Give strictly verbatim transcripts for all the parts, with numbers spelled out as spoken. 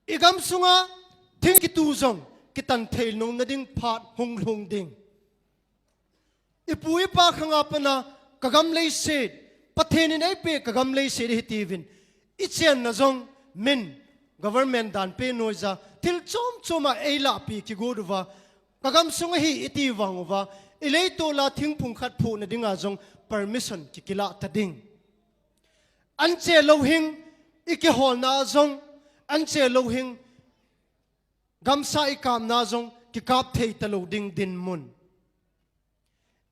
I gam sunga thing kitu jong kitan thei nom na ding phat hung lhung ding. I pu i pa khanga pana ka gam leiset, Pathen in ei pe ka gam leiset hi tiuvin. I chenna jong min government dan pe noiya thil chom choma ei lahpi kigot uva ka gam sunga hi i ti vang uva i leitol a thingphung khat phuhna dinga jong permission ki, kilah ta ding. An che lou hing i kiholna jong, an che lou hing gamsa i kapna jong kikap thei talou ding dinmun.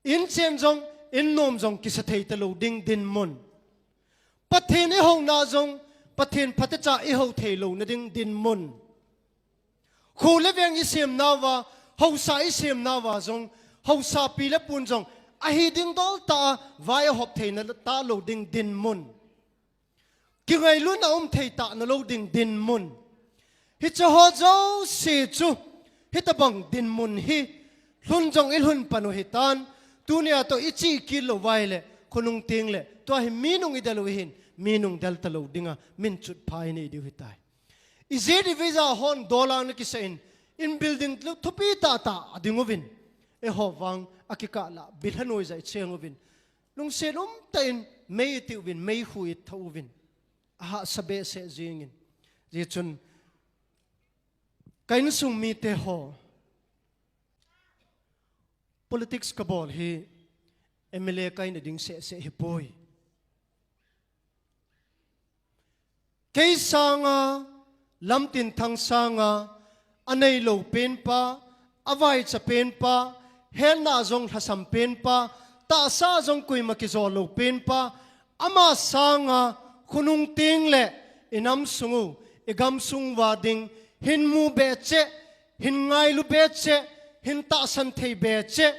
In chen jong, in nom jong kisa thei talou ding dinmun. Pathen i houna jong, Pathen phatecha i hou thei louna ding dinmun. Kho le veng i semna uva, haosa i semna uva jong, haosa pi le pun jong, ahi ding dol tah a vai a hop theina talou ding dinmun. Kingailutna um thei tah nalou ding dinmun. Hiche ho jouse chu, hitabang dinmun hi, lhun jong i lhun pan u hitan, tunia toh i chih kit lou uva ahile, khonung teng le, tua hi mi nung i del u hin, mi nung del talou dinga, min chutpha i nei diu hitai. I jet i visa hon dollar na kisa in, in building lu thupi tah tah a ding uvin. Eiho vang a kikah lah, bilha noiya i cheng uvin. Lungset um tah in, mei i ti uvin, meikhu i tho uvin. Ahahsa behseh jingin. Hijeh chun, ka insung mite ho. Politics ka bol hi M L A kaina ding seh seh hi poi. Kei sanga, Lamtinthang sanga, a neilou penpa, a vaicha penpa, hetna jong lhasam penpa, tahsa jong koima kijou lou penpa, ama sanga, khonung teng le, i nam sung u, i gam sung uva ding, hin mu be cheh, hin ngailu be cheh, hin tahsan thei be cheh,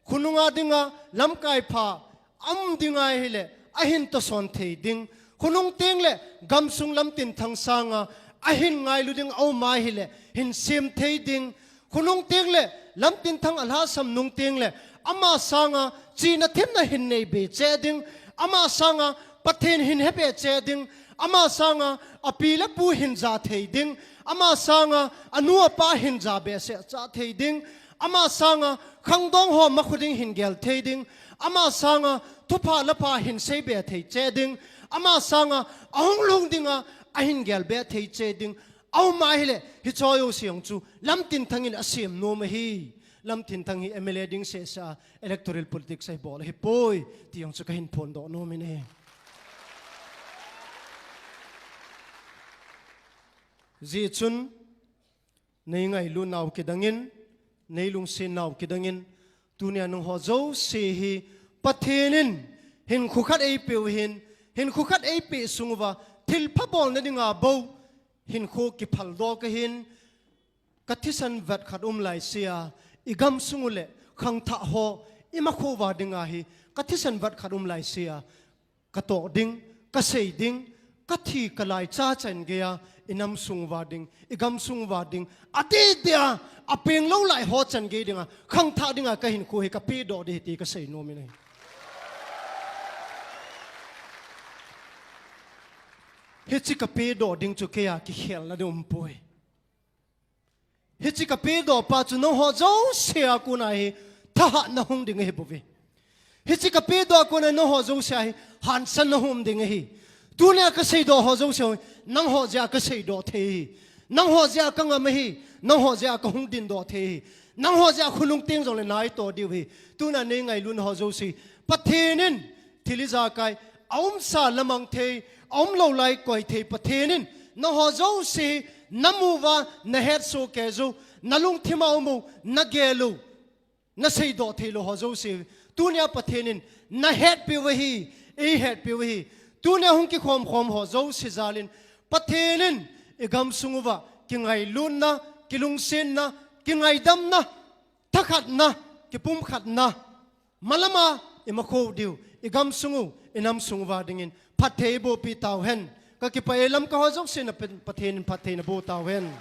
khonunga dinga lamkai pha, um ding ahile, ahin tohson thei ding. Khonung teng le, gamsung Lamtinthang sanga, ahin ngailu ding, um ahile, hin sem thei ding. Khonung teng le, Lamtinthang a lhasam nung teng le, ama sanga, chihna themna hin nei be cheh ding. Ama sanga, Pathen hin he be cheh ding. Ama sanga, a pi le pu hin ja thei ding. Ama sanga, a nu a pa hin ja behseh cha thei ding. Ama sanga, khangdong ho makhu ding hin gel thei ding. Ama sanga, thupha lapha hin sei be thei cheh ding. Ama sanga, a hung lhung dinga, ahin gel be thei cheh ding. Um ahile, hiche ho jouse jong chu, Lamtinthang in a sem nom ahi. Lamtinthang hi M L A ding seh seh a, electoral politics a hi bol ahi poi, ti jong chu ka hin phondoh nom in ahi. Hijeh chun, nei ngailu nau kidang in, nei lungset nau kidang in, tunia nangho jouse hi Pathen in hinkho khat ei peu hin, hinkho khat ei peh sung uva, thilpha bolna dinga bou, hinkho kiphal doh ka hin, ka thisan vet khat um laisea, i gamsung u le khangthah ho, i makho uva dinga hi, ka thisan vet khat um laisea, ka toh ding, ka sei ding, ka thi ka lai cha chan geiya, i nam sung uva ding, i gamsung uva ding, a titi a, a peng lou lai ho chan gei dinga, khangthah dinga ka hinkho hi ka pehdoh ding ahi ti ka sei nom in ahi. Hiche ka pehdoh ding chu keiya kikhelna ding um poi. Hiche ka pehdoh pa chu nangho jouse a kona hi thahatna hung ding ahi bouve. Hiche ka pehdoh a kona nangho jouse a hi hansanna hung ding ahi. Tunia ka seidoh ho jouse hi nangho jeh a ka seidoh thei ahi. Nangho jeh a ka ngam ahi. Nangho jeh a ka hung dingdoh thei ahi. Nangho jeh a khonung teng jongle na ito diu ahi. Tunia nei ngailutna ho jouse, Pathen in thil ijakai a umsa lamang thei, a umlou lai koi thei Pathen in, nangho jouse, na mu uva, na hetsoh kei u, na lungthim a um u, na gel u, na seidoh theilou ho jouse, tunia Pathen in, na hetpeh u ahi, ei hetpeh u ahi, tunia hung kikhom khom ho jouse jal in, Pathen in, i gamsung uva, kingailutna, kilungsetna, kingaidamna, thakhatna, kipumkhatna, malama i makho diu, i gamsung u, i namsung uva dingin, phatthei bohpi tauhen. Ka kipah e, Lamka ho jouse na Pathen in phatthei naboh tauhen.